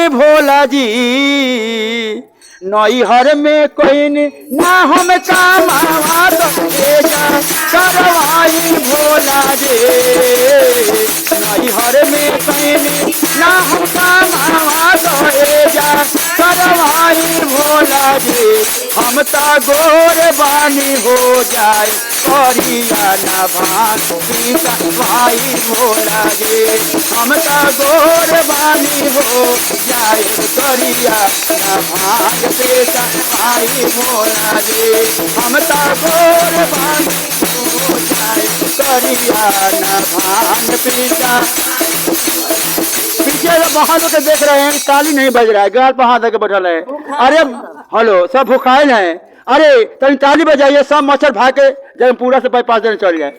करवाई भोला जी। नैहर में कोई ना हम कमावा तो एजा करवाई भोला जी। नैहर में कोई ना हम कमावा तो एजा करवाई भोला जी। हम ता गोर बानी हो जाए करिया ना भांग पीता भाई भोला जी। हम ता गोर बानी हो जाए करिया ना भांग पीता भाई भोला जी। हम ता गोर बानी हो जाए करिया ना भांग पीता। पीछे वहां लोग देख रहे हैं ताली नहीं बज रहा है, गाल पर हाथ के बैठल है। अरे हेलो, सब भुखाइल हैं। अरे तनी ताली बजाइए, सब मच्छर भाग के जब पूरा से बाईपास देने चल गए।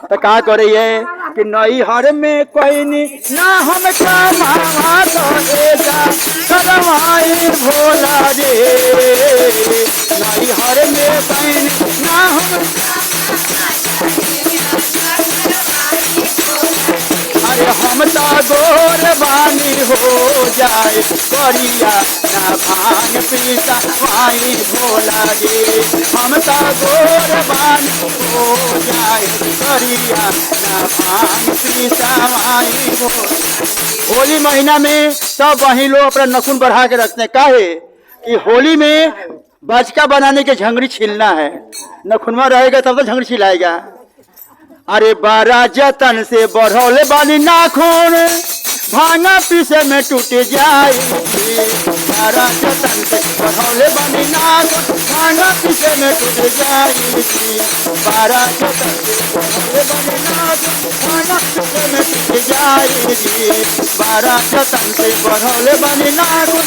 तो क्या कर रही है कि नैहर में कोई नहीं ना हम कमावा तो एजा करवाई भोला जी। नैहर में कोई ना हम, अरे हम ता गोर बानी हो जाए करिया ना भांग पीता भाई भोला जी। हम ता गोर बानी हो जाए करिया ना भांग पीता भाई भोला। होली महीना में सब वही लोग अपना नखून बढ़ा के रखते हैं। काहे कि होली में बचका बनाने के झंगड़ी छीलना है, नखुनवा रहेगा तब तो झंगड़ी छिलाएगा। अरे बारा जतन से बढ़ौले बानी नाखून भांगा पीसे में टूट जाए। बारा जतन से बढ़ौले बानी नाखून भांगा पीसे में टूट जाए। बारा जतन से बढ़ौले बानी नाखून भांगा पीसे में टूट जाए। बारा जतन से बढ़ौले बानी नाखून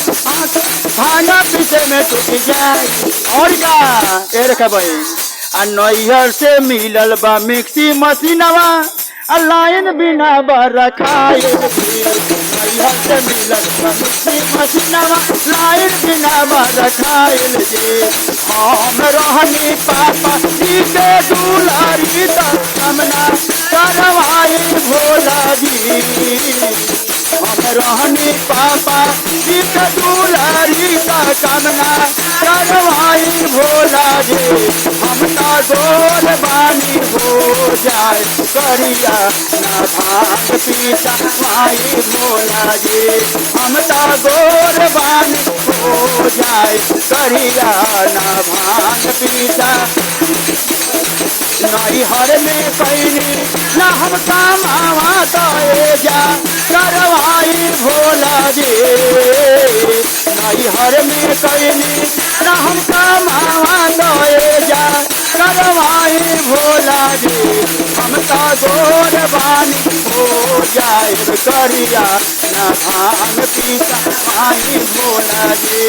भांगा पीसे में टूट जाए। और का ए रखा भाई, आ नैहर से मिलल बा मिक्सी मशीनवा आ लाइन बिना बरखाए। नैहर से मिलल बा मिक्सी मशीनवा लाइन बिना बरखाइल जी। हम रहनी पापा जी के दुलारी त कामना करवाई भोला जी। हम रहनी पापा जी के दुलारी त कामना करवाई भोला जी। हम ता गोर बानी हो जाए करिया ना भांग पीता भाई भोला जी। हम ता गोर बानी हो जाए करिया ना भांग पीता। नैहर में कैनी ना हम कमावा तो एजा करवाई भोला जी। नैहर में कैनी ना हम कमावा तो एजा करवाई भोला जी। हम ता गोर बानी हो जाए करिया ना भांग पीता भाई भोला जी।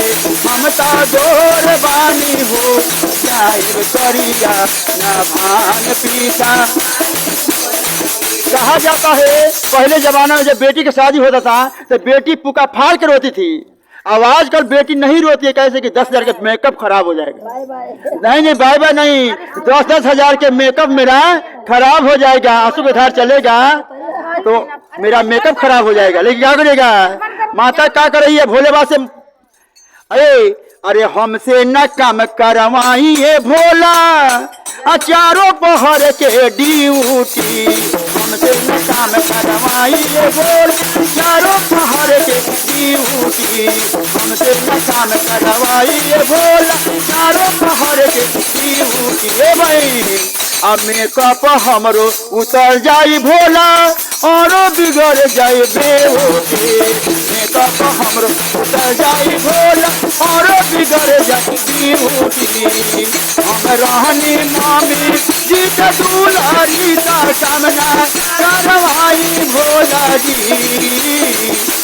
हम ता गोर बानी हो जाए करिया ना भांग पीता। कहा जाता है पहले जमाना में जब बेटी की शादी होता था तो बेटी पुका फाड़ के रोती थी। अब आजकल बेटी नहीं रोती है, कैसे कि 10,000 के मेकअप खराब हो जाएगा। Bye bye. नहीं नहीं बाय बाय नहीं, 10-10 हजार के मेकअप मेरा खराब हो जाएगा, आंसू के धार चलेगा तो मेरा मेकअप खराब हो जाएगा। लेकिन क्या करेगा माता, क्या कर रही है भोले बाबा से, अरे अरे हमसे न काम करवाइए भोला अचारों पहर के ड्यूटी। हमसे न काम करवाइए भोला चारों पहर के ड्यूटी। हमसे न काम करवाइए भोला चारों पहर के ड्यूटी। ए भाई अब मेकअप हमरो उतर जाई भोला और बिगड़ जाई बेहोशी। मेकअप हमरो उतर जाई भोला और बिगड़ जाई बेहोशी। हम रहनी मामी जी के दुलारी ता कामना करवाई भोला जी।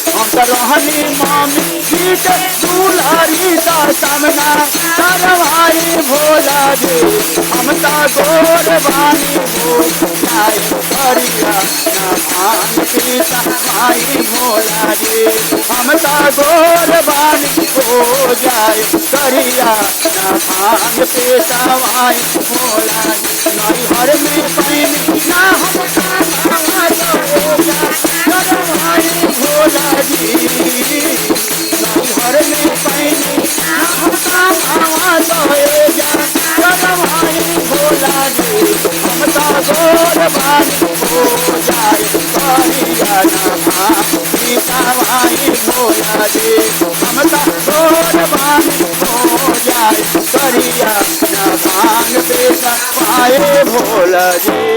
हम रहनी मामी जी के दुलारी ता कामना करवाई भोला जी। हम ता गोर बानी हो जाए करिया ना भांग पीता भाई भोला जी। हम ता गोर बानी हो जाए करिया ना भांग पीता भाई भोला जी। नैहर में पैनी ना हम करवाई भोला। भोला जी। नैहर में पैनी हम तो जा करवाई भोला जी। हम तो गोर बानी हो जाए करिया ना पीसावाई भोला जी। हम तो गोर बानी हो जाए करिया ना भांग पीसा पाए भोला जी।